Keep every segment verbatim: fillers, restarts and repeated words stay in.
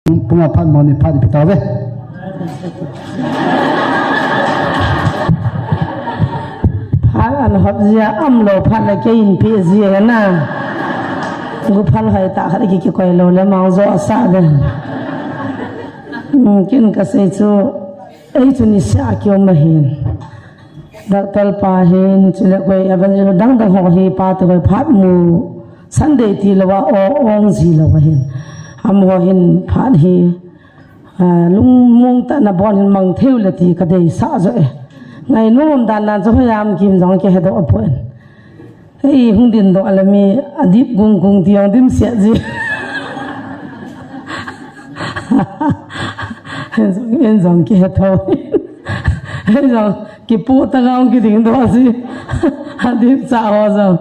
Pung, pung a phat mo ni phat ipi tauve. Phat an hop jia, umlou phat le kei in pe jia na. Gu phat hoi ta khat ki, kikoi lou le mang jo asa den. Hmm, ken kasei chu, ei chu niseh a kium ahin. Doctor pa hin, chule koi evangelist dang dang ho hi pa te koi phat mu Sunday tilou a o ong jilou ahin. Amaho hin phat hi, ah, lungmong tah in abol hin mang thei u le ti kadeisah jo e. Ngainom dan dan chu hoiya um kim jong kihedoh poi. Ei, hung dindoh le mi adip gung gung ti jong dimset ji. Ei jong, ei jong kihe tho. Ei jong kipu ta ga hung kiding doh ji. Adip cha ho jong.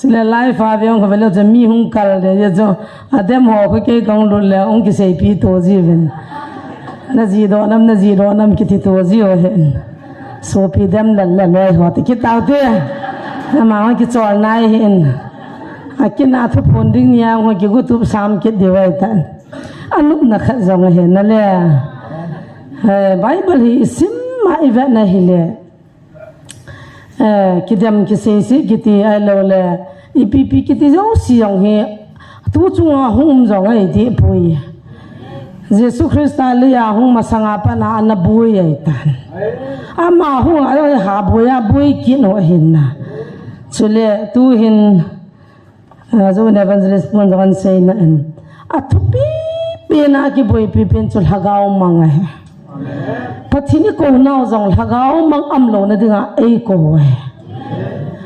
Chule live a ve hung kave leu chu mi hung kal le, ye chu. Adem ho khu kei kahung lut le hung kiseipi to ji uvin. Na ji doh nam, na ji doh nam kiti to ji u ahin. Sopi dem le, le loi ho ti kit tau te. Ama hung kichol nai ahin. Akin a thuphon ding nia hung kigu tup sam kit diu ahitan. Anopna khat jong ahi na le. Eh, Bible hi isim ma ivet na hile. Eh, kidem kiseise kiti ahilou le, ipi pi kiti jouse jong hi, tu chunga hung um jong ahi deh poi. Jesu Christa leiya hung masanga pat a ana boi ahitan. Ama hung a jong hi ha boi a boi kit u ahin na. Chule tu hin Ah, John Evangelist pun jong ahin seina in. Athupi pen a kiboipi pen chu lhagao mang ahi. Pathen ikou nau jong lhagao mang umlou na dinga eikou ahi.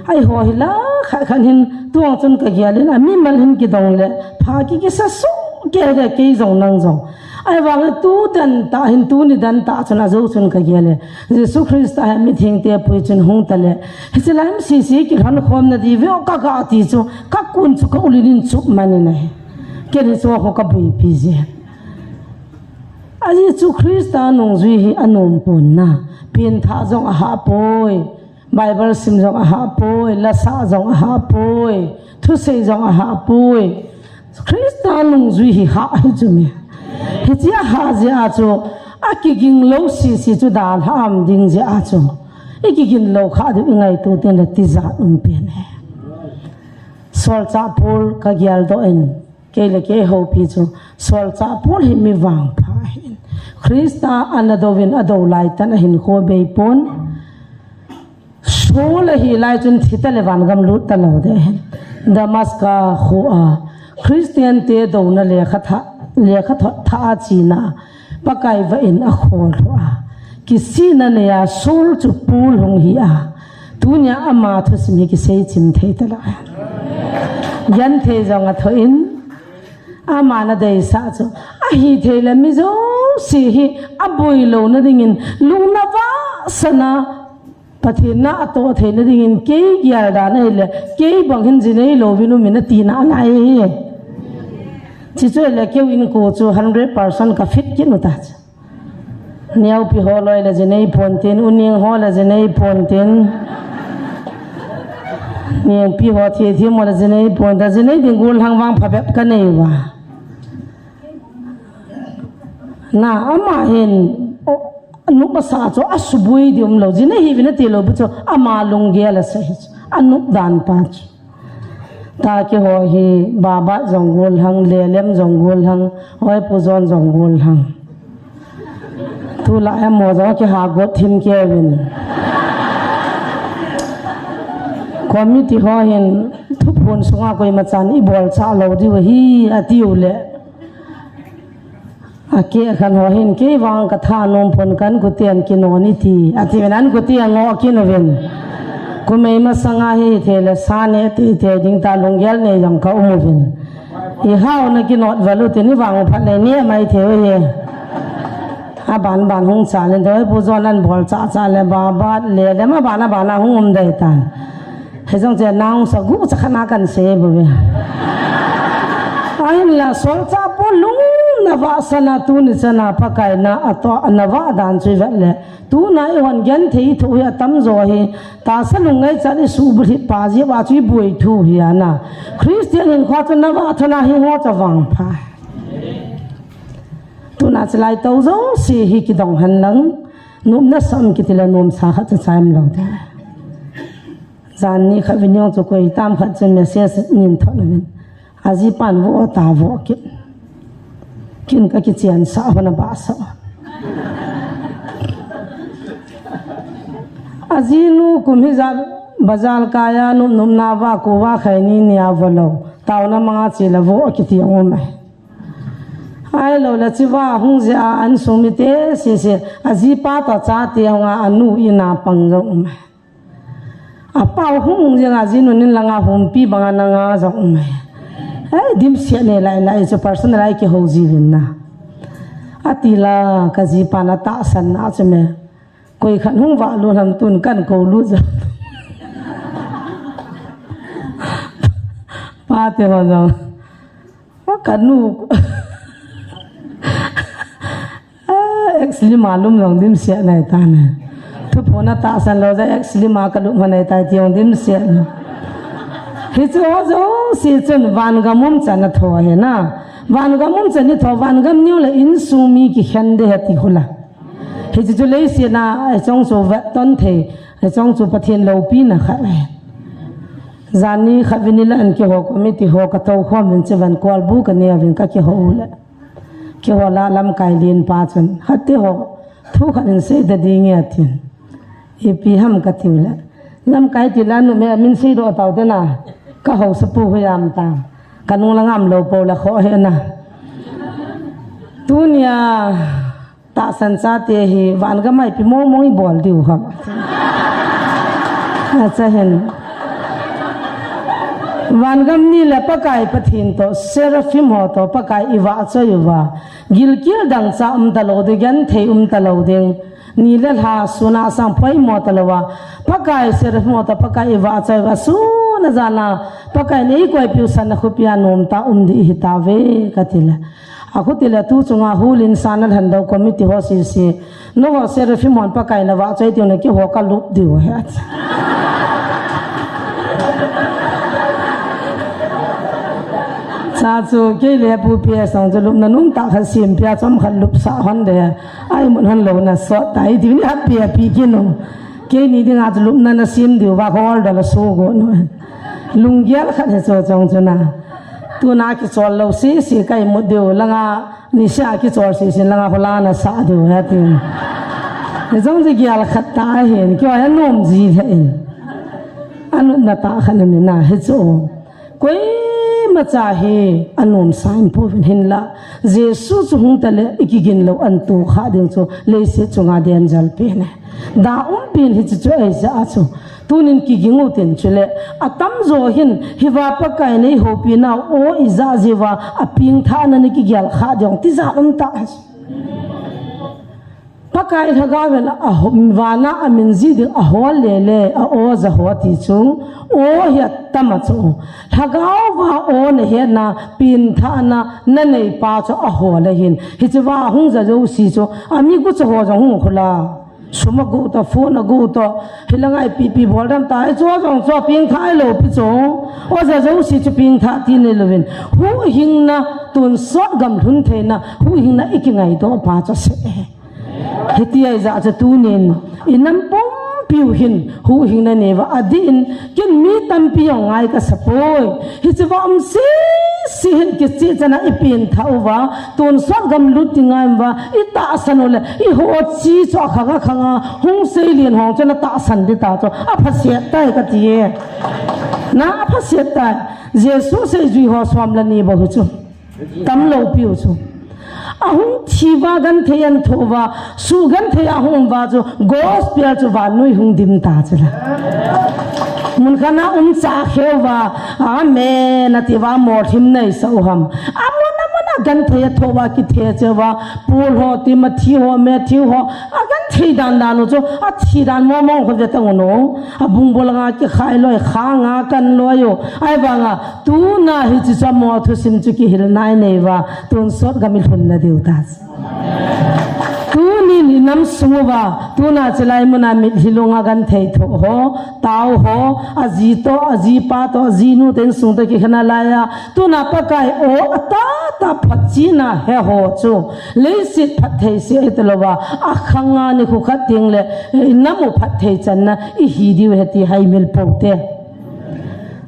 Eiho hi la khat khat hin tuang chun kagel in, amimal hin kidong le pha ki kisa soh kei le kei jong nang jong. Ahivang tu dan tah hin, tuni dan tah chun ajou chun kagel e. Jesu Christa hi mithengte pui chun hung ta le. Hiche lai misese kilhon khom na diu ve o kaga ti chu kakun chu ka ulin in chup man in ahi. Ken hichu ho kaboipi ji. A Jesu Christa nungjui hi anom pon na. Pengthah jong ahah poi. Bible sim jong ahah poi, lasah jong ahah poi, thusei jong ahah poi. Christa nungjui hi hah ahi chu mi. Hiche ahah jeh a chu, akigin lou sese chu dalha um ding jeh a chu. Ikigin lou kha diu ingaito teng le tijat um pen e. Solchah Paul kagel doh in. Kei le kei houpi chu, solchah Paul hi mi vangpha ahin. Christa ana douvin adou laitan ahinkho bei pon. Saul ahi lai chun thi ta le vangam lut talou ding ahin. Damascus khoa, Christian te douna lekha thot, lekha thot tha a china, Pakai vah in akhol lhu a. Kisihna neiya Saul chu Paul hung hi a. Tunia ama thusim hi kisei chim thei talou. Genthei jong athoh in, Ama na deisah chu, ahithei le mi jouse hi aboi lou na dingin, lungna vahsana, Pathen na atoh thei na dingin, kei gel dan ahile, kei bang hin jinei louvin um in ati nalai hi. Chuche chu le keu in ko chu hundred percent ka fit kit u ta chu. Neopi ho loi le jinei pontin, uning ho le jinei pontin. Neopi ho thi thi mo le jinei ponta, jinei ding gol hang vang phabep ka nei uva. Na ama hin, o, nu masa chu asuboi di umlou, jinei hi vin ati lou bu chu, ama lunggel ase hi chu, anu dan pa chu. Ta keiho hi, Baba jong gol hang, Lelem jong gol hang, Hoipu John jong gol hang. Tulai amaho jong kiha got thim keuvin. Committee ho hin, thuphon sunga koima chan ibol cha lou diu hi, atiu le. Akeh khan ho hin, kei vang ka thanom pon kan kuten kinon iti. Ati venan kuten ngo kinuvin. Kumei masanga hi thei le sa ne ti thei ding ta lunggel nei jong ka umuvin. I hao na kinot valu tin i vang phat le ni mai thei u hi. Aban ban hung cha le doi pu jon an bol cha cha le ba ba le le ma ban a ban a hung um dei tan. Hijong che nang sa gu cha khana kan se bu ve. Ahinla solchah Paul lungna vahsana tuni chana Pakai na atoh na vah dan chu ivet le. Tuna ihon genthei thu hi atamjo hi. Tahsa lungngaichat isuh bulhit pa jeh uva chu iboi thu hi ana. Christian hinkho chu na vah thana hi ngo cha vangpha. Tuna chilai tou jouse hi kidong hen lang, nopna sam kiti le nomsa khat cha chai um lou te. Jan ni khat vin jong chu koi tam khat chun message nin thot uvin. Ajipan vo ta vo kit. Kin ka kichen sa hon a ba sa. Ajinu kum hijat bazar kaiya nop nop na va ko va khai ni ni a vo lou. Tauna manga chi la vo kiti um e. Ai lo la chi va hung jia an sung mite sisi ajipa to chate hung a anu ina pang jong um e. Apau hung jeng a jinu nin langa humpi banga nanga jong um e. Ai, dimset ne lai lai chu personal ai kihou jiuvin na. Ati la ka jipan atahsan na chu me. Koi khat hung va lu ham tun kan ko lu ja. Pate ho jong. Ka nu. Ah, ex lima lum jong dimset nai ta ne. Thuphon atahsan lou ja ex lima ka lum nai ta ti jong dimset. Hichu ho jouse chun vangam um chan atho ahi na. Vangam um chan hi tho, vangam niu le insung mi kikhen de ahi ti hula. Hichu chu leiset a, hichong chu vet ton thei, hichong chu Pathen loupina khat ahi. Jan ni khat vin ni la an kiho committee ho ka tou khom vin che van kolbu ka ne vin ka kiho u le. Kiho la lamkai len pa chun, hati ho, thu khat in sei da ding e atin. Ipi ham ka tiu le. Lamkai ti la nu me min sei do tau te na. Ka hausa pu hu jam ta. Ka nung la ngam lou po la kho he na. Tunia tahsan chate hi vangam a ipi mong mong i bol diu ham. Acha hen. Vangam ni le Pakai Pathen to, Seraphim ho to, Pakai i vahchoi uva. Gilkel dangchah um ta lou ding, genthei um ta lou ding. Ni le lha, sun a sang poimo ta lou a. Pakai Seraphim ho to, Pakai i vahchoi uva. Sun a jan a, Pakai nei koi piu san a khopi a nom ta um di hi ta ve, ka ti le. A khuti le tu chunga hulin sana lhan dou committee ho sisi. Nangho Seraphim hon Pakai na vahchoi tiu na kiho ka lup diu he. Cha chu kei le pu pia sang chu lupna nung ta khat sim pia chom khat lup sa hon de. Ai mun hon lou na sot ta i diu ni hat pia pi kinu. Kei ni dinga chu lupna na sim diu va hol da la su go no. Lunggel khat he cho chong chu na. Tuna kichol lou sisi kai mu diu langa Nisa kichol sisi langa hola na sa diu he tin. Hijong ji gial khat ta hin, kio he nom ji he in. Anopna ta khat na ni na he chu. Koima cha hi anom sa in po vin hin la. Jesu chu hung ta le i kigin lou an tu kha ding chu leiset chunga den jal pe ne. Da um pin hi chu chu ei ja chu. Tunin kiging u tin chule, atam jo hin, hiva Pakai nei houpi na, o i ja jiva, a ping tha na ni kigial kha diong, ti ja um ta. Pakai lhagao vel a hom vana a min ji ding a hol le le, a o ja ho ti chu, o hi a tam a chu. Lhagao va o na he na, pin tha na, na nei pa chu a hol a hin. Hi chu va hung ja jo si chu, a mi gu chu ho jong hung khula. Sum a gu to, phone a gu to, hi la ngai pi pi bol dam ta, hi chu jong chu ping thai lo pi chu. O ja jo si chu ping tha ti nei lovin. Huhhingna tun sot gam lhun theina, huhhingna i kingai to pa chu se. Hiti ai ja chu tunin, i nam pumpiu hin, huhhingna neiva a din, Ken mi tampi jong ngai ka sa poi. Hiche va um sisi hin kicheh chana i peng tha uva, tonsot gam lut ding ngai uva, i tahsan u le, i ho chi chu a khang a khang a, hung seilin hong chu na tahsan ding ta chu, a phaset tai ka ti e. Na a phaset tai. Jesu seijui ho som le ni bou hi chu. Tam lo piu chu. A hung thi uva, genthei a thoh uva, sugenthei a hung um uva chu, gospel chu vannoi hung dim ta chu la. Mun khat a um cha kheu va, amen, a ti uva, morthim nei sa u ham. A mun a mun a genthei a thoh uva, kithe cheh uva, Paul ho, Timothy ho, Matthew ho, a genthei dan dan u chu, a thi dan mo mo khu ve ta u no. A bung bol nga kikhai loi, kha nga kan loi u. Ai vang a, Tuna hiche chu a mo thusim chu kihil nai nei uva, tonsot gam i lhun na diu ta. Tunin i Nam sung uva, tuna chilai muna mitlhi lunga genthei tho ho, tao ho, aji to, ajipa to, ajinu te insung to kikhen a laiya, tuna Pakai o, atah tah phatchihna he ho chu, leiset phatthei seh hita louva, akhanga nikho khat teng le, eh, nam u phatthei channa, ihi diu ahi ti haimil pou te.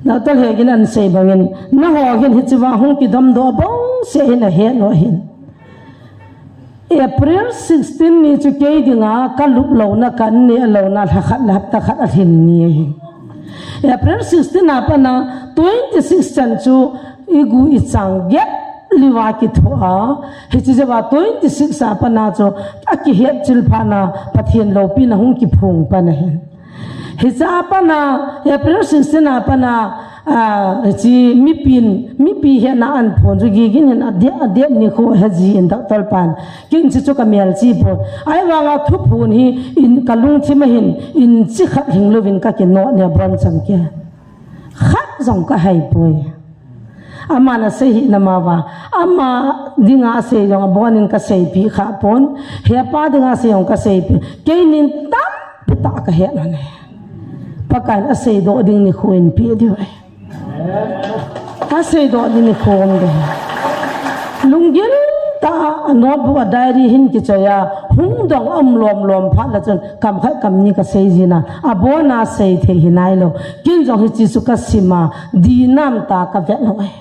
Doctor Hegin ahin sei bangin, nangho hin hichea hung kidom doh bouseh hin ahet lou ahin. April sixteen ni chu kei dinga kalup louna, kaneh louna, lha khat le hapta khat alhin ni ahi. April sixteen a pat a twenty-six chan chu igu ichang gel liva kithoa, hiche jeh a twenty-six a pat a chu akihet chil phat a Pathen loupina hung kiphong pan ahi. Hiche a pat a, April sixteen a pat a, ah, hiche mipin, mipi hetna ahin phong chu Gigin hin adeh, adeh nikho ahi jin doctor pan. Kei in hiche chu kamelchih pon. Ahivanga thuphon hi in kalungthim a hin, inchi khat hing louvin kakinoh ne bon chan ke. Khat jong kahai poi. Aman asei hina ma va. Ama dinga asei jong abonin kaseipeh kha pon. Hepa dinga asei jong kaseipeh. Keinin tampi tah kahet lhon e. Pakai in asei doh ding nikho eipeh diu ahi. Asei doh ding nikho um ding. Lunggil tah a notebook a diary hin kichoi a. Hung dong a um lom lom phat le chun. Kam khat kam ni kasei jin a. Abona sei thei hi nailou. Kei in jong hiche chu kasim a. Dinam tah kavet lou ahi.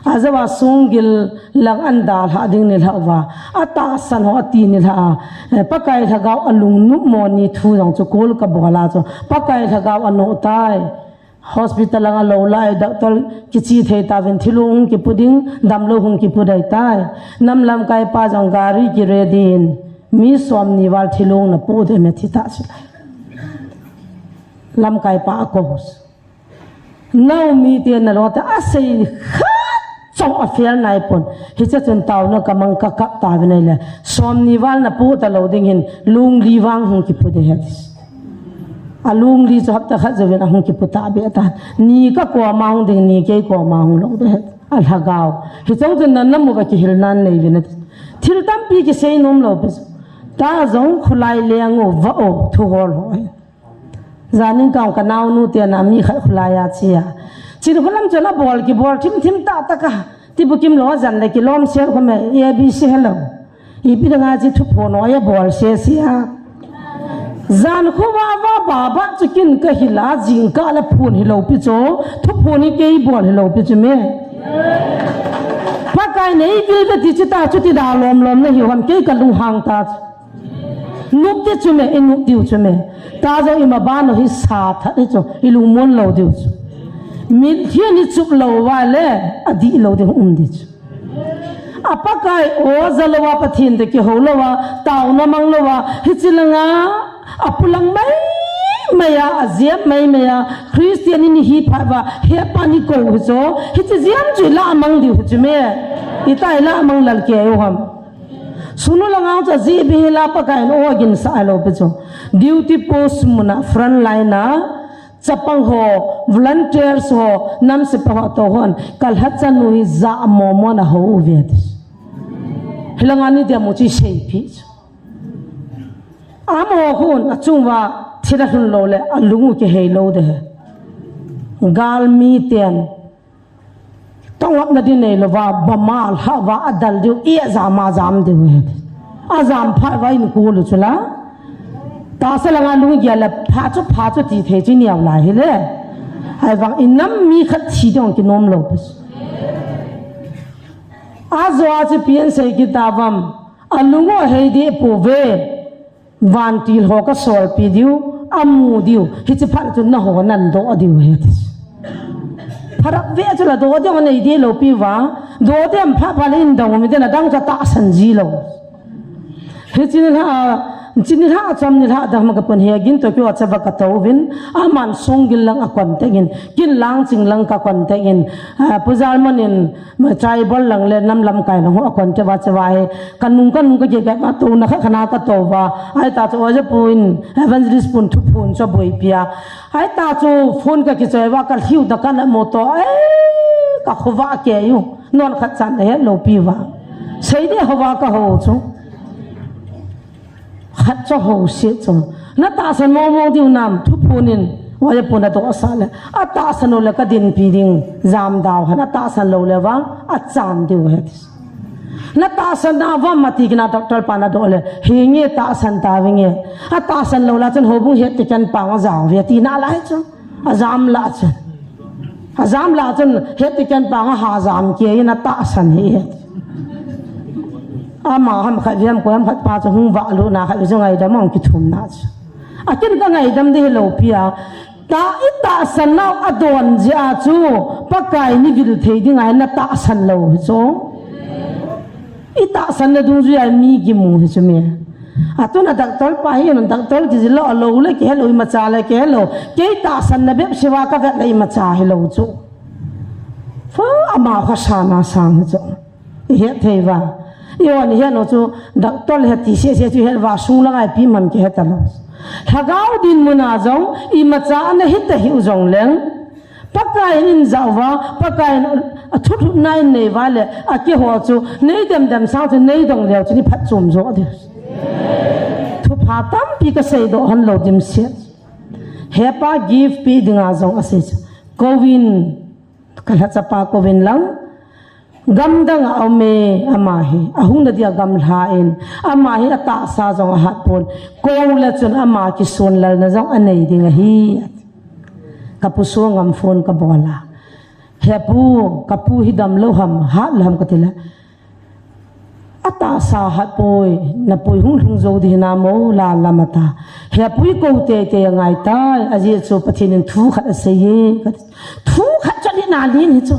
Ajeh a sunggil lang ahin dalhah ding nilhah uva, atahsan ho ati nilhah a, eh, Pakai Lhagao alungnop mo ni thu jong chu kol kabol a chu, Pakai Lhagao anoh tai. Hospital lang alou lai, doctor kiche thei tauvin thil hung kipu ding, damlou hung kipu dei tai. Nam lamkai pa jong gari kiready in, mi somni val thil hung napu ding me thi ta chu lai. Lamkai pa a course. Naomi te nalou te asei khat chong afel nai pon. Hiche chun taona kamang kakap tauvin ahile. Somni val napu talou ding hin lungli vang hung kipu ding ahi. Alungli chu hapta khat jouvin ahung kipu ta be tan. Ni kakoma hung ding, ni keikoma hung lou ding ahi. Alhagao. Hiche chun nana mu va kihilna nei uvin ahi. Thil tampi kisei nom lou pi chu. Ta jong khulai leng u va o thu hol ho ahi. Janin kang kanaonu te na mi khat khulai a che a. Chin khulam chu la bol kibol thim thim tah tah a. Ti bukim lou jan le kilom sel khom e A B C hello. Ipi dinga chi thuphon o ya bol se se a. Jan khu va va ba ba chu kin kahil a jingkah la phon hilou pi chu. Thuphon hi kei bol hilou pi chu me. Pakai nei vil ve ti chu ta chu ti da lom lom na hi hon kei kalunghang ta chu. Nop ti chu me, i nop diu chu me. Ta jong ima bano hi sa that hi chu, i lungmon lou diu chu. Mitlhi ni chup lou va le, adih lou ding um ding chu. A Pakai o ja lou a, Pathen te kihou lou a, taona mang lou a, hiche langa, apulang mai mai a, ajiam mai mai a, Christian in hi phat va, hepa ni kou hi chu, hiche jiam chu i la mang diu hi chu me. Ita i la mang lal kei u ham. Sunu langa chu ji bi hi la Pakai in o ginsah lou pi chu. Duty post muna front line a chapang ho, volunteers ho, nam sepai ho toh hon, kalhachanu hi ja momo na ho u ve ti. Hilanga ni dia mu chi sei pi chu. Amaho khun achung va thil alhun lou le alung u kihei lou ding ahi. Galmi ten Tongap na din nei lou va, bama lha va, adal diu, i ajam ajam diu he. Ajam phat va in kulu chula. Tahsa langa lung gel le phat chu, phat chu ti thei chi niau lai hi le. Ahivang in nam mi khat thi ding kinom lou pes. Ajo a chi pian sei kitavam. Alung u hei di pu ve. Vantil ho kasolpi diu, amu diu, hichi phat chun naho nan doh diu he ti. Pharap ve chu la doh diu nei di lou pi va, doh diam pha pha le in dong mi den adang cha tahsan ji lou. Hichi nilhah, chi nilhah chom nilhah dang ma kapun he gin to kyo cha va kato vin, aman sung gil lang a kon te gin, kin lang ching lang ka kon te gin, a, Pu Jalmon in, Ma tribal lang le nam lamkai lang ho a kon te va che va he. Kanung kanung ka ge ga ma to na kha khana kato va. Ai ta chu oja pu in evangelist pun thu phun cho boi pia. Ai ta chu phone ka kichoi va ka hiu da kana mo to. Ai ka kho va ke yu. Non khat chan he lou pi va. Sei de ho va ka ho chu. Phat cho ho si cho. Na tahsan mong mong diu nam, thuphon in, wa ya pon a doh sa le. A tahsan lou le ka dinpi ding, jam dau hen, a tahsan lou le vang, a chan diu hen. Na tahsan na va mati kina doctor pa na doh le, hi nge tahsan ta ve nge. A tahsan lou la chun houbung het te kan pa nga jao ve ti na lai chu. A jam la chun. A jam la chun het te kan pa nga ha jam ke in a tahsan hi het. Ama ham khat ve ham ko ham khat pa chu hung va lu na khat ve chu ngaidam ong kithum na chu. A ken ka ngaidam ding hi lou pi a. Ta i tahsan nau a don jeh a chu Pakai ni vil thei ding a na tahsan lou hi chu. I tahsan na dungjuia mi kimu hi chu mi. A tuna doctor pa hi na doctor kijil lou a lou le kihe lou i macha le kihe lou. Kei tahsan na bep siva ka vet le i macha hi lou chu. Fa ama khosa na sang hi chu. I het thei va. I on i het no chu doctor le ti se se chu het va sung la ngai pi man kihe ta lou. Lhagao dinmun a jong i macha na hi ta hi u jong leng. Pakai in jao va, Pakai in a thuthut na in nei va le, a kiho chu, nei dem dem sang chu, nei dong leo chu ni phat chom jo de. Thupha tampi ka sei doh han lou dim se. He pa gift pi ding a jong a sei chu. Kovin, ka lha chapa kovin lang. Gamdang a um e ama hi, a hung na dia gamla in, ama hi a tahsa jong a hat pon, ko le chun ama kisun lal na jong a nei ding a hi. Ka pu Songam phone ka bol a. He pu, ka pu hi dam lou ham, hat lou ham ka ti le. A tahsa hat poi, na pui hung lhung jo di na mo la la ma ta. He pu ko te te ngai tai, a ji chu Pathen in thu khat a sei e, ka ti. Thu khat cha ni na lin hi chu.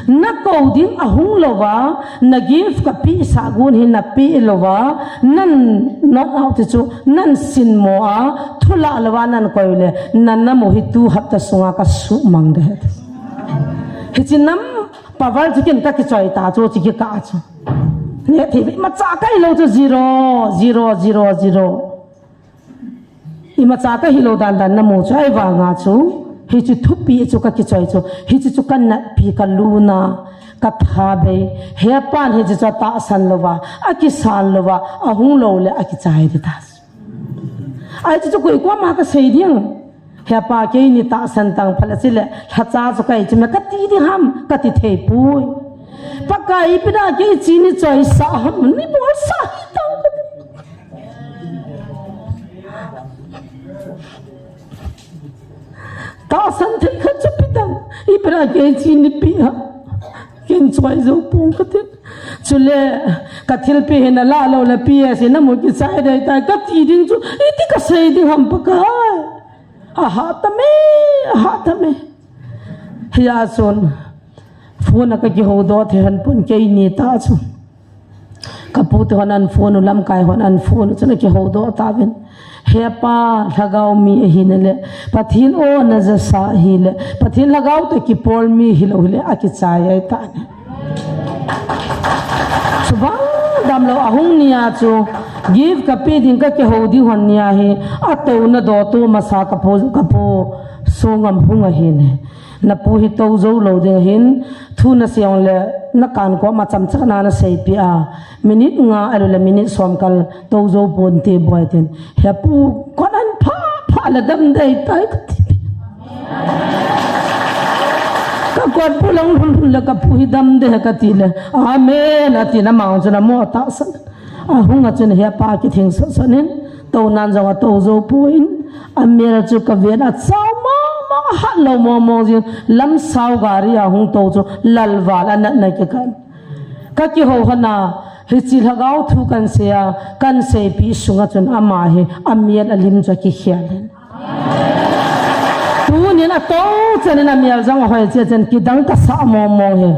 Na ko ding a hung lou va, na gift ka pi sa gun hi na pi lou va, nan not out chu, nan sin mo a, thu la lou va nan koi le, nan na mo hi tu hapta sunga ka su mang de. Hi chi nam pa val chu kin ka kichoi ta chu, chi ki ka chu. Ne thi ma cha kai lou chu zero, zero, zero, zero. Imacha ka hilou dan dan na mu chu, ahivanga chu, hichu thupi chu ka kichoi chu, hichu chu ka natpi ka luna, ka thabei, hepan hichu chu atahsan louva, akisan louva, ahung lou le akichai ding ta. Ahi chu chu koi koima ka sei ding. Hepa keini tahsan tang phat la chule, lhacha chu kahi chu me kati ding ham, kati thei poi. Pakai ipi dia kei chini choisah ham, ni bolsah hi tau kati. Tahsan thei khat chu pi dang, ipi dia kei chini pi ham, ken choi jou pong kati. Chule, ka thilpi hi na la lou le pi e, si na mu kichai dei tai, kati ding chu, iti ka sei ding ham Pakai. Aha tame, aha tame. Hia chun, phone a ka kihoudoh thei han pon keini ta chu. Ka pu te hon an phone u, lamkai hon an phone u, chun a kihoudoh tauvin. Hepa, lhagao mi ahina le, Pathen o na jasa hile, Pathen lhagao te kipol mi hilou hile, akichai ahi ta ne. Chubang damlou ahung nia chu, gift ka pe ding ka kihou ding hon nia hi, atouna doh tu masa ka pu, ka pu Songam hung ahin. Na pu hi tou jou lou ding ahin, thu na sei le, na kan ko ma chamchak na na seipi a, minute nga ahilou le minute som kal tou jou ponte boi tin. He pu, kon an pha, pha le dam dei tai kati. Ka kon pu lang lhun lhun le ka pu hi dam dei kati le. Amen, ati na mang chu na mo tahsan. Ahung a chun hepa kithing sot sot in, tou nan jong atou jou poi, amel chu ka vet a chau mama hat lou mong mong jin, lamsao gari a hung tou chu lalval a natna kikan. Ka kihou hon a, hichi lhagao thu kan sei a, kan seipi sunga chun ama hi, amel alim chu akikhel in. Tunin atou chan in amel jong ahoi che chen kidang kasa mong mong hi.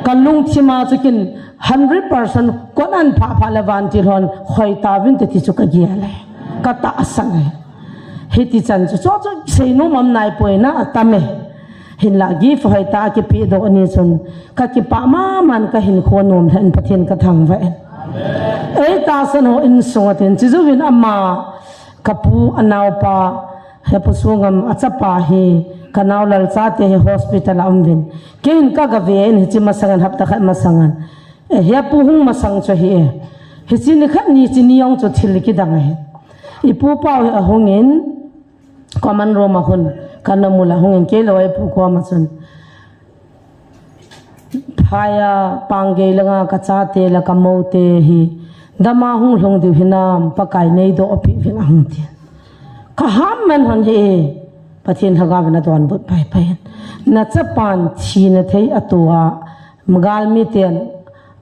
Ka lungthim a chu kin hundred percent kon an pha pha le vantil hon hoi tauvin te ti chu ka gel e. Ka tahsan e. Hiti chan chu, chu, chu seinom um nai poi na atam e. Hinla gift hoi tah a kipe doh ni chun ka kipah mama, ka hinkho nom lheh in Pathen ka thangvah e. Ei tahsan ho insung a tin, chujouvin ama ka pu anaopa, he pu Songam a chapa hi, ka nao Lalchate hi hospital a um uvin. Keiin ka gave in hichi masang in hapta khat masang in. E, he pu hung masang chu ahi e. Hichi ni khat ni chi ni jong chu thil kidang ahi. Ipu pa hi ahungin, common room a hun, kana mula hungin, kei lo ipu koma chun. Phaya panggei langa ka chate le ka mote hi, dama hung lhung diu hinam, Pakai nei doh pi vin ahung ti. Ka ham man hon hi, Pathen lhagao vin adonbut pai pai. Na chapan thina thei a tua, magal miten,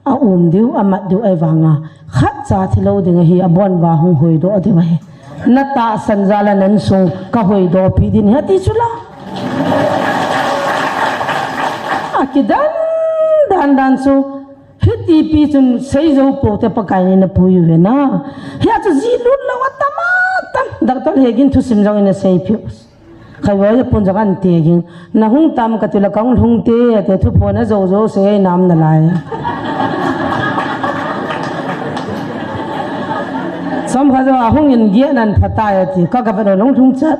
a um diu, a mat diu, ahivanga khat cha thi lo ding ahi, abon uva hung hoidoh diu ahi. Na tahsan jal a na insung ka hoidoh pi ding ahi, ati chu la. Akidan dan dan chu, hiti pi chun sei jou pou te Pakai nei na pui uve na. Hia chu ji lut lo atam atam. Doctor Hegin thusim jong in asei piu. Khaivoi pun jong an te ging. Na hung tam ka ti la ka hung lhung te, te thu phon a jo jo sei nam na lai. Chomkhat jong ahung in geh nan phatai ati. Ka ka va no long lhung chat.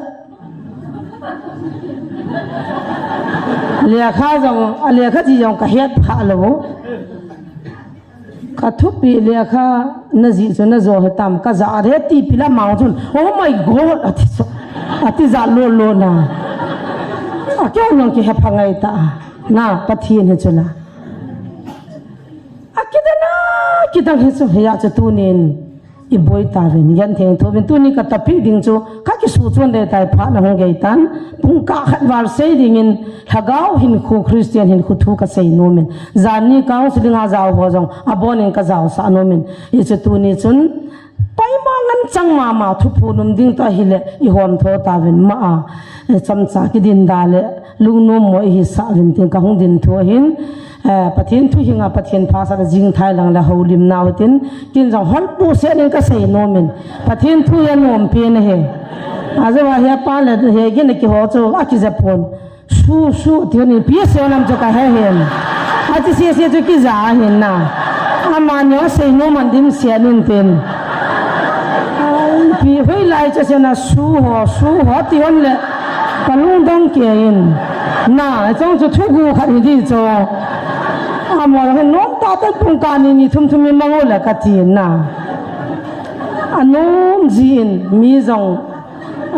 Lekha jong, a lekha ji jong ka het pha lo. Ka thupi lekha na ji chu na jo he tam, ka ja re ti pi la mang chun, "Oh my God," ati chu. Ati ja lo lo na. A keu nong ki he pha ngai ta. Na, Pathen hi chu la. Akidan a, kidang hi chu, hia chu tunin. I boi ta vin, yan theng thu vin, tuni ka topic ding chu, ka kisu chuan de tai pha na hung gei tan, pung ka khat val sei dingin, lhagao hinkhu Christian hinkhu thu ka sei nom in, jan ni counseling a jao ho jong, abon in ka jao sa nom in, i chu tuni chun, paima ngan chang mama thu phu num ding ta hi le, i hom tho ta vin ma a, e, chamcha ki din da le, lungnom mo i hi sa vin tin ka hung din thu hin, Eh, Pathen thu hinga Pathen pha sa jing thai lang le holim nau tin, kin jong hol pu se nin ka sei nom in. Pathen thu ya nom pi na he. Ajo wa he pa le he gin ki ho chu a ki ja pon. Su su ti ni pi se nam chu ka he hen. A ti se se chu ki ja hin na. Ama nyo sei nom an dim se nin tin. Ai, pi hoi lai cha se na su ho, su ho ti hon le. Ka lungdong kei in. Na, chong chu thugu khat hi di chu. Amo hin nom ta te pung ka ni ni thum thum in mang u le ka ti na. A nom ji in mi jong,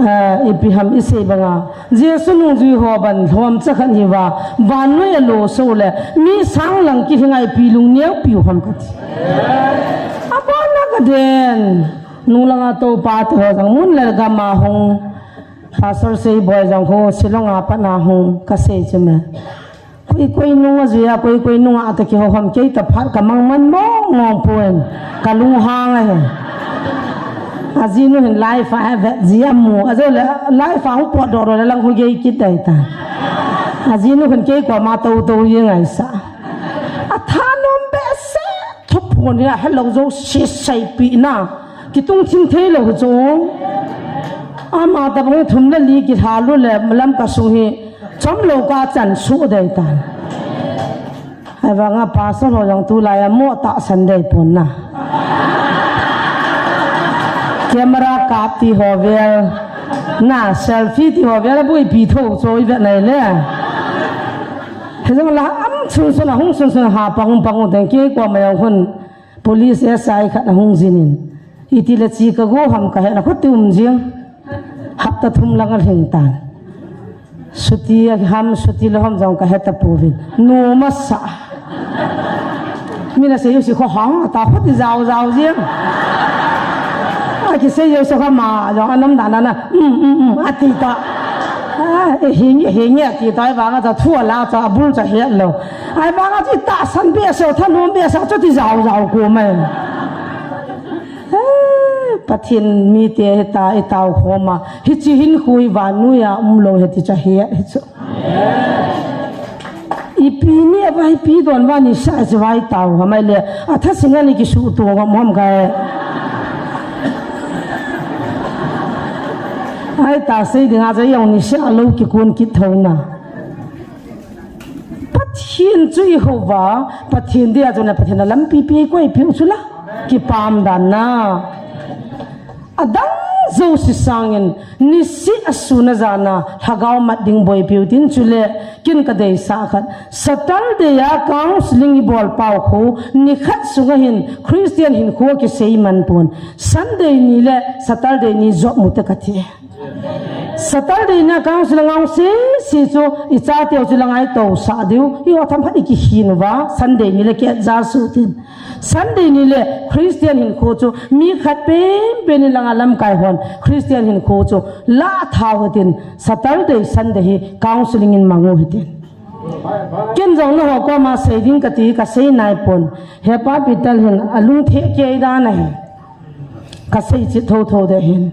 eh, ipi ham i sei banga. Jesu nungjui ho ban lhom cha khat hi va. Vannoi a lo so le. Mi sang lang ki hi ngai pi lung neo pi u ham ka ti. A bon na ka den. Nung langa to pa te ho jong mun le gam a hung. Pastor Seiboi jong ho, Shillong a pat na hung, ka sei chu me. Koi koi nung a jui a, koi koi nung a ta ki ho hom kei ta phat ka mang man mong mong pon. Ka lung hang a he. A jinu hin life a he vet ji a mu. A jo le life a hung pot do do le lang hu gei kit dai ta. A jinu hin kei ko ma to to yi ngai sa. A tha nom be se. Thup phun hi a hello jo si sai pi na. Kitung thim thei lo chu. Ama ta bang thum le li ki hla lu le malam ka sung hi. Chom lo ka chan su dei ta. Ai vanga pastor ho jong tu lai a mo ta san dei pon na. Camera kap ti ho vel. Na selfie ti ho vel a bui pi tho choi ve nai le. He jong la am sun sun a hung sun sun ha pang pang u deng ki ko ma jong hun. Police S I khat a hung jin in. Iti le chi ka go ham ka he na khuti um jing. Hapta thum lang a lhing tan. Suti ham, suti le hom jong ka he ta pu vin. Nu ma sa. Mi na sei u si kho hang ta khuti jao jao jing. A ki sei u so ka ma jong a nom dan na. Um, um, um, a ti ta. A, e hing, e hing, e ti ta, e vanga cha thu a la cha, a bul cha hiat lo. Ai vanga chu i tahsan behseh u, thanom behseh u, chuti jao jao ko mai. Eh, Pathen mite hita, i tao khoma. Hichi hinkhu hi vannoi a um lo hiti cha hi, hi chu. Ipi ni a vai pi don va ni sa chu vai tao ha mai le. A tha singa ni ki su tu ngam ham kai. Ai ta sei dinga cha yong ni sa lo ki kun ki thona. Pathen chu i houva, Pathen dia chu na Pathen a lampi pi koi piu chu la, kipam dan na. A dang Jouse sangin, nisih a sun a jan a, lhagao mat ding boipiu tin chule, ken kadeisah khat. Saturday a counseling ibol pau khu, nikhat sunga hin, Christian hinkho kisei man pon. Sunday ni le Saturday ni jop mu te kati. Saturday na counseling a ngai sese chu, icha teu chu la ngaito sah diu, i o tham khat i kikhin uva, Sunday ni le ke ja su tin. Sunday ni le Christian hinkho chu mi khat penpen in langa lamkai hon Christian hinkho chu la thau hitin Saturday, Sunday hi counseling in mang u hitin. Ken jong naho koma sei ding kati kasei nai pon. He pa Peter hin alung the kei dan ahi. Kasei chit thotho de hin.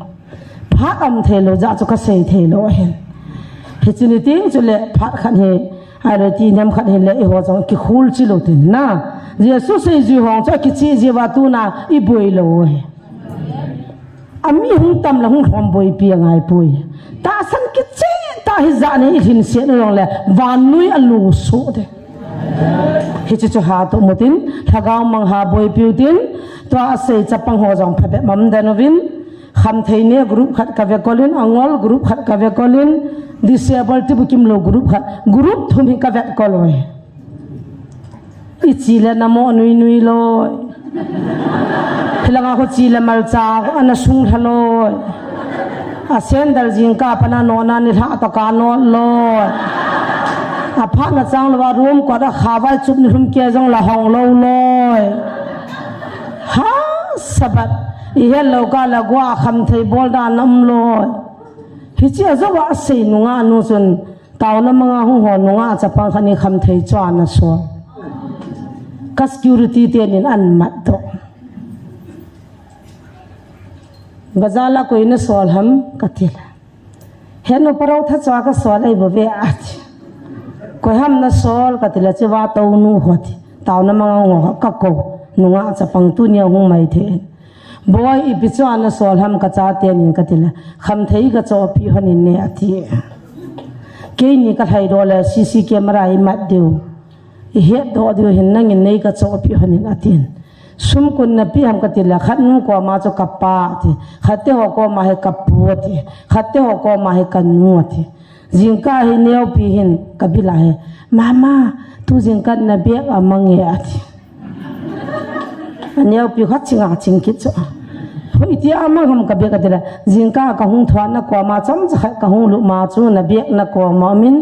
Phat um thei lou jeh chu kasei thei lou ahin. Hichi ni ting chule phat khat hi Ahile ti nem khat hile eiho jong kikhol chi lou tin na. Jesu seijui hong chu akichih jeh uva tuna iboi lou u hi. Ami hung tam le hung lhom boipi angai poi. Tahsan kicheh tah hijat ni ilhin set u jongle vannoi alu soh de. Hichi chu hatoh mutin lhagao mang ha boipiu tin tua asei chapang ho jong phabep mam den uvin. Khamthei ne group khat kave kolin, angol group khat kave kolin, disable tibukim lou group khat, group thum hi kave kol oi. Ichi le namo nui nui loi. Hilanga khu chi le malcha ana sung lha loi. A sandal jingkah pana nona nilhah toh ka not loi. Aphat na chang louva room kot a khavai chup nilhum ke jong la hong lou loi. Ha, Sabbath. Ihet lou kah le gua khamthei bol dan um loi. Hichi a jouva asei nungah nu chun taona manga hung ho nungah chapang khat ni khamthei chu ana sol. Ka security tenin amat doh. Bazar la koi nasol ham kati le. Henu parao tha chua kasol ahi bou ve ati. Koi ham nasol kati le chiva tonu ho ti. Taona manga hung ho kako. Nungah chapang tunia hung mai thei. Boi, ipi chua nasol ham ka chatenin kati le, khamthei kachohpeh hon in ne ati. Keini kalhaidoh le C C camera imat diu. Ihetdoh diu hin nangin nei kachohpeh hon in atin. Sum koi in napeh ham kati le, khat nu koma chu kapa ati. Khat te ho koma hi kapu ati. Khat te ho koma hi kanu ati. Jingkah hi neopi hin kabil a hi. Mama, tu jingkah na bag amang e ati. Aneopi khat chinga ching kit chu. Hoi tia amang ham ka bag ati le. Jingkah kahung thua na koma chomcha khat kahung lut ma chu na bag na koma min.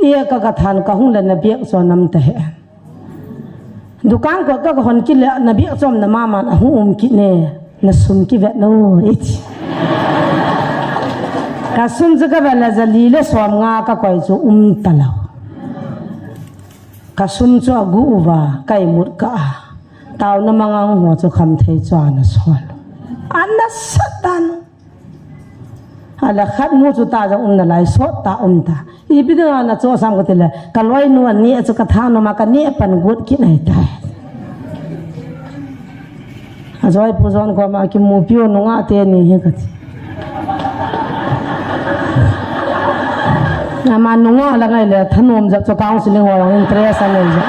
E ka kathan kahung le na bag chu anam ta he. Dukan kot ka kahon kit le na bag chom na mama na hung um kit ne. Na sum kivet no iti. Ka sum chu kavet le jali le som nga kakoi chu um talou. Ka sum chu agu uva ka imut kah a. Taona manga hung ho chu khamthei chu ana sol. Ana sat dan. Ahile khat nu chu ta jong um nalai sot ta um ta. Ipi dinga nachoh sam kati le, ka loinu aneh chu ka thanom a ka neh pan got kit ahitai. Ajoi pu John koma kimupiu nungah teni hi kati. Ama nungah la ngai le thanom jep chu counseling ho jong interest anei jep.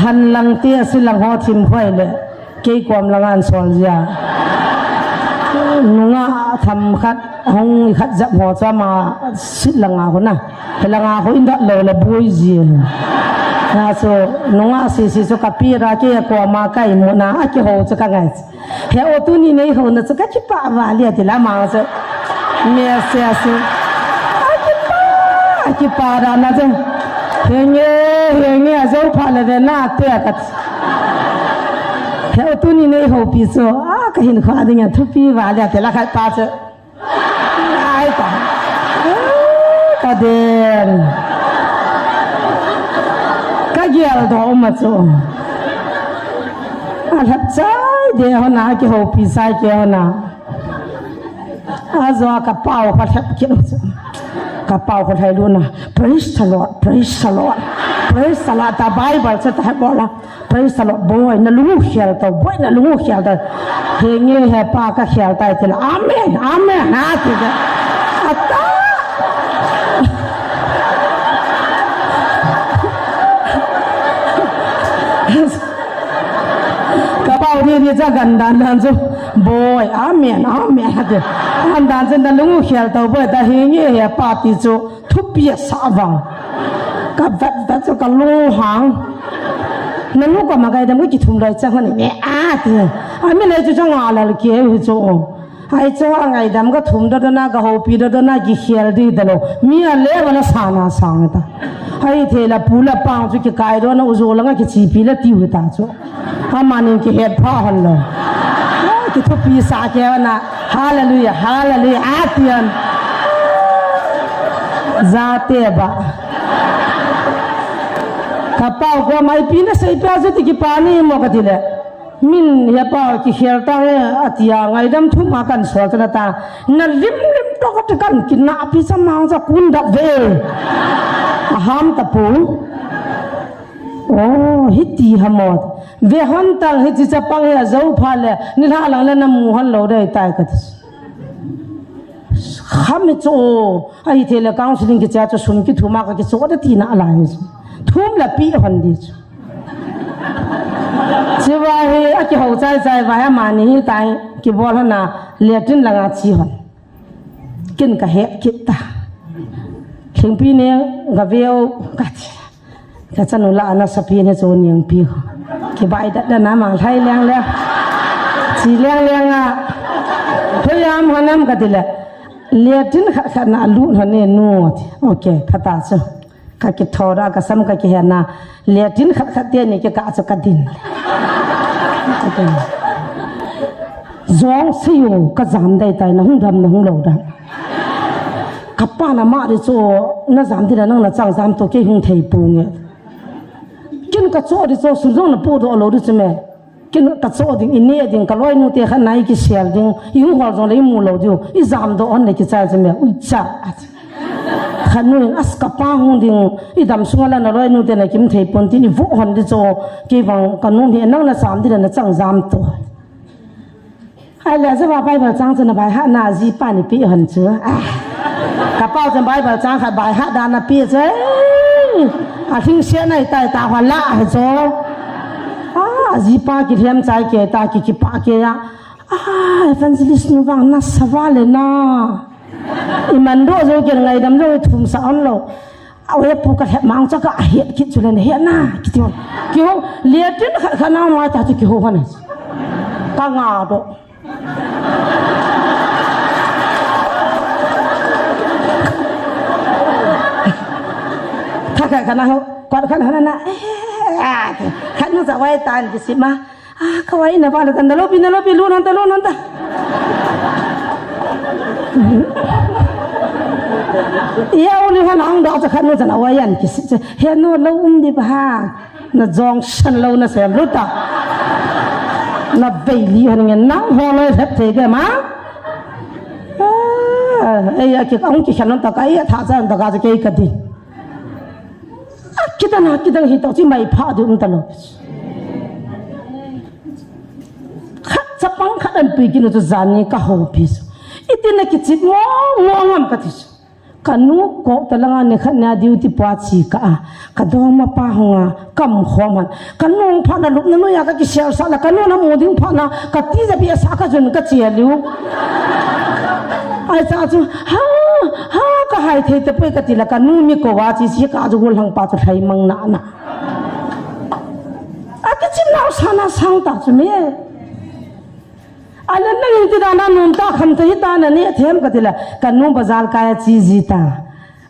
Hanlang te asilang ho thim khoi le. Kei kom langa ansol jia. Nungah themkhat, hung khat jep ho chu ama sit langa hona. Hilanga ho indot lou le boi ji. Na chu nungah sisi chu kapira kei koma ka imut na akihou chu kangai. He o tuni neihouna chu kakipah val e ati la ma chu. Message chu. Akipah, akipah dan a chu. Henge, henge, ajou phat le ve nate kati. He o tuni neihoupi chu, a, kahinkho a dinga thupi val e ati la khat pa chu. Ai ta. Ka den. Ka geldoh um a chu. Alhep chai de hona kihoupi chai kei hona. Ajo a ka pao ka lhep kit u chu. Ka pao ka lhai luna. Praise the Lord, praise the Lord. Praise the Lord. Ta Bible chu tahep bol a. Praise the Lord. Boi, nalung u khel tao. Boi, nalung u khel tao. Henge hepa kakhel tai tile. Amen, amen. Ati ta. Ata. Ka pau ni ni cha gan dan dan chu. Boi, amen, amen. Ati. An dan chu na lungu khel tau boi ta hi nge he pa ti chu. Thupi a sa vang. Ka vat vat chu ka lu hang. Na lu ka ma kai dam ki thum lai cha han ni. A ti. A mi lai chu cha nga lal ke hu chu. Ai chu a ngaidam ka thum dodo na ka hopi dodo na kikhel di ta lo. Mi a le wala sana sang ta. Ai thei la pu la pang chu kikai doh na u jo langa kichipi la tiu ta chu. Amanin kihet pha hon lo. Kithupi sa ke na. Hallelujah, hallelujah. Atian. Za te ba. Ka pau ko mai pi na sei pa chu ti kipa ni mo ka ti le. Min he pa kikhel ta he, atia ngaidam thum a kan sol ta ta. Na lim lim to ka ti kan kin na pi sa mang sa kun da ve. A ham ta pu. Oh, hiti ha mo. Ve hon tang hiti cha pang he a zo pha le. Ni la lang le na mu hon lo dei tai ka ti. Kham hi chu. Ai thei le counseling kicha chu sun kithuma ka kicho da ti na a lai chu. Thum la pi hon di chu. Chiva hi a kiho chai chai va ya mani hi tai kibol hana latrine langa chi hon. Kin ka he kit ta. Thingpi ne ga veo ka ti. Ka chanu la ana sapi ne chu ning pi ho. Kibai da da na mang thai leng le. Chi leng leng a. Hoyam hanam ka ti le. Latrine khat khat na lu hon ne nu ti. Okay, phata chu. Ka kitho da, ka sam ka kihe na, latrine khat khat te ni kika chu ka din. Jong siu ka jam dai tai na hung dam na hung lo dam. Ka pa na ma di chu na jam di na nang na chang jam to kei hung thei pu nge. Kin ka cho di chu sun jong na pu do lo di chu me. Kin ka cho ding, i ne ding, ka loinu te khat na i kisel ding, i hung hol jong le i mu lo diu, i jam doh hon le kichai chu me, ui cha. Khat nu in as ka pa hung ding, i dam sunga la na loinu te na kim thei pon tin, i vo hon di chu, kei vang ka nom hi nang na jam di le na chang jam to. Ai le, Jehovah Bible chang chu na bai ha na ji pa ni pi hon chu. Ah. Ka pau chun Bible chang khat bai ha da na pi chu. A thing se nai tai ta hwa la he chu. Ah, a ji pa ki lhem chai ke ta ki ki pa ke ya. Ah, evangelist nu vang na sa va le na. I man do jo ke ngaidam jo thum sa on lo. A we pu ka lhep mang cha ka a het kit chu le na het na. Ki ti hon. Ki ho, latrine khat khat na ma ta chu ki ho hon. Ka nga do. Kha kha kha na ho, kwat kha na na, eh, ah, kha nu sa wai tan ki si ma, ah, ka wai na ba la tan da lo pi na lo pi lu nan ta lu nan ta. Iya u ni ha na ang do cha kha nu sa na wai yan ki si, he no lo um di ba ha. Na jong san lo na sem lu ta. Na vei li han ngen nang ho loi lhep thei ke ma. Ah, ei a ki kong ki khan ta ka ei a tha chan ta ka kei ka din. A kita na kita hi to chi mai pha di um ta lo. Khat chapang khat an pui ki no chu jan ni ka ho pi. Iti na ki chit mo mo ngam ka ti. Ka nu ko ta langa ni khat na duty pa chi ka a, ka dong ma pa hung a, kam khom han. Ka nu pha na lup na nu ya ka ki share sa la, ka nu na mu ding pha na, ka ti ja bi sa ka jun ka chi a liu. Ai cha chu, ha, ha, ka hai thei te poi ka ti la, ka nu mi ko wa chi chi ka ju gul hang pa chu thai mang na na. A ki chim na sa na sang ta chu me. Ala nang ti da na nun ta kham ta hi ta na ne them ka ti la, ka nu bazar ka ya chi ji ta.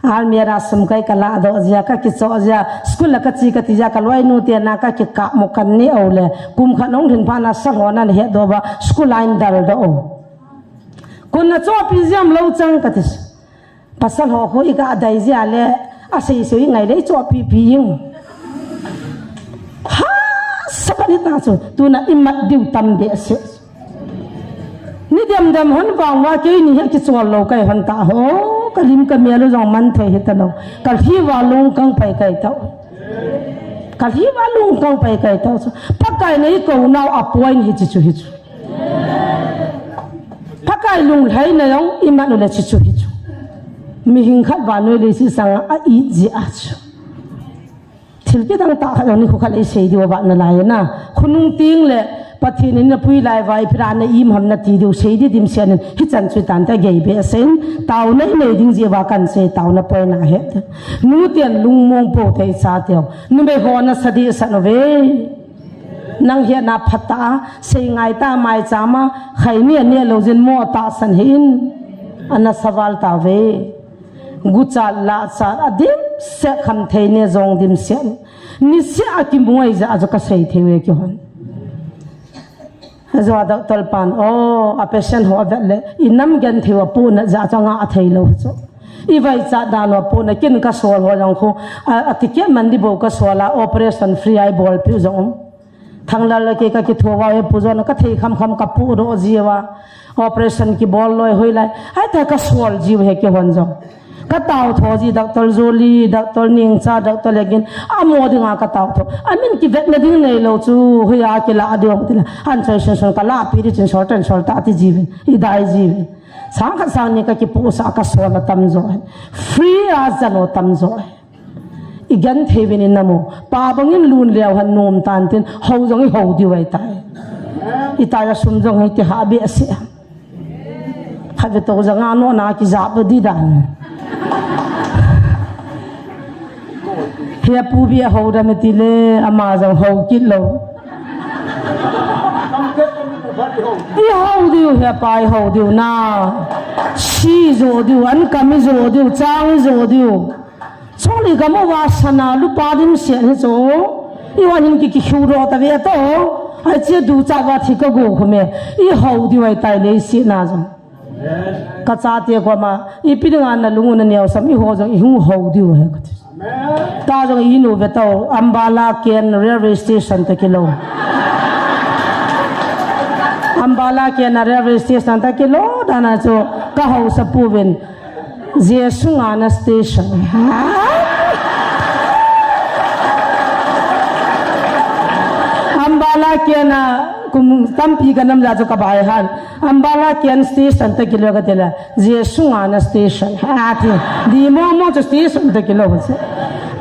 Almirah sum kai ka la do jia, ka kicho jia, school la ka chi ka ti jia, ka loinu te na ka kikap mo kan ni o le, kum khat nong thin pha na sa ho na he do ba, school line dal do o. Kun na cho pi jiam lo chang ka ti. Pasal ho ho i ka dai jia le, a sei sei ngai le i cho pi pi ing. Ha, sa ka ni ta chu, tu na i mat diu tam be se. Ni dem dem hon vang va kei ni he ki chol lo kai hon ta ho. Ka lim ka mel u jong man thei he ta lo. Ka lhi va lung kang pai kai ta. Ka lhi va lung kang pai kai ta. Pakai nei ko nau a point hi chi chu hi chu. Pakai lung lhai na jong i man u le chi chu hi chu. Mi hing khat va noi le si sang a i ji a chu. Thil kidang tah khat jong ni khu khat le i sei diu va na lai na. Khunung ting le Pathen in napui lai uva ipi dinga na-im ham nati diu sei di dimset in, hichan chu tante gei behseh in, taona inei ding jeh uva kahin sei, taona poina ahi. Nuten lungmong pou thei chateu, numei ho nasa dehset uve. Nang hetna phatah a, sei ngai tah a maicham a, khaini aneh lou jeh in mo tahsan hih in, anasa val tauve. Guchat, lahchat, adimset, khamtheina jong dimset. Niseh a kimu ngai jeh a chu kasei thei uve keihon. Ajeh a doctor pan, o, a patient ho avet le, inam genthei u apohnat jeh a chu angah thei lou chu. Ivaichat dan u apohnat, ken kasol ho jong khu, a, ati keh man di bou kasol a, operation free a ibolpeh u jong um. Thanglal le kei kakitho uva, he Pu John, kathei khamkham kapohdoh jiuva. Operation kibol loi hoilai. Ahi ta kasol jiu he keihon jong. Katao tho ji, Doctor Julie, Doctor Ningcha, Doctor Legin. Amo dinga katao tho. Amin kivetna ding neilou chu, hoiya kilah diu tile. Anchoi sunsun kalahpeh di chun sol tan sol ta ti jiuvin. Idai jiuvin. Sang khat sang ni kakipohsah kasol atam jo. Free a jan u atam jo. Igenthei uvin inam u. Pa bangin lun leu hen nom tan tin, hou jong ihou diu ahitai. Itia sum jong hiti ha behseh. Khatvei tou jong a nona kijap di dan. He Pu Bia hou dam tile, ama jong hou kit lou. Ihou diu, he pa ihou diu na. Si jo diu, an kam ijo diu, chang ijo diu. Chule gam uva sana lupa dimset hi chu. Ivan hin ki, kikhiu ro tave to. Ai che ducha uva thi kago khume. Ihou diu ahitai leiset na jong. Kachate koma, ipi dinga nalung u naneo sam, eiho jong ihung hou diu ahi kati. Ta jong inu ve to, Ambala Ken railway station toh kilou. Ambala Ken a railway station toh kilou, dan a chu kahausa pu uvin. Jesu ngahna station. Ambala Ken a kum tampi kanam jeh chu kabai han. Ambala Ken station toh kilou katile. Jesu ngahna station. Ati. Di mo mo chu station toh kilou.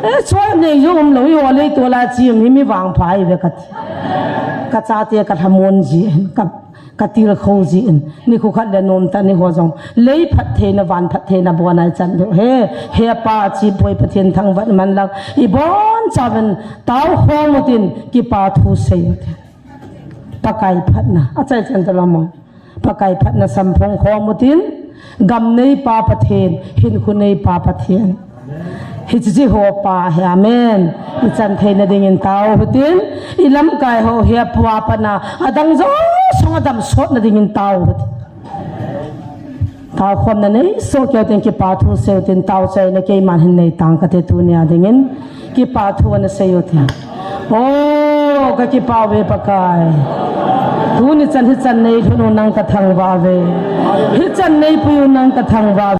E, choi nei jong umlou, iho lei tola chi um hi mi vangpha ive kati. Kachate kalhamon ji. Ka Katilkhou jin, nikho khat le nomtah ni ho jong, lei phattheina, van phattheina abona ichan diu ahi. He Pa, Chipoi Pathen thangvah in man lang, ibonchauvin taokhom utin, kipa thu sei utin. Pakai phatna, achai chan talou mo. Pakai phatna samphong khom utin, gam neipa Pathen, hinkho neipa Pathen. Hiche ho pa hi, amen. Ichan theina dingin tao utin, ilamkai ho hi apua pana, adang jouse adamsot na dingin tao utin. Taokhomna nei soh keu tin kipa thu sei utin, taochaina keiman hin nei tang kate tunia dingin, kipa thu ana sei utin. O, kakipah uve Pakai. Tuni chan hichan neilhun u nang kathangvah uve. Hichan neipui u nang kathangvah uve.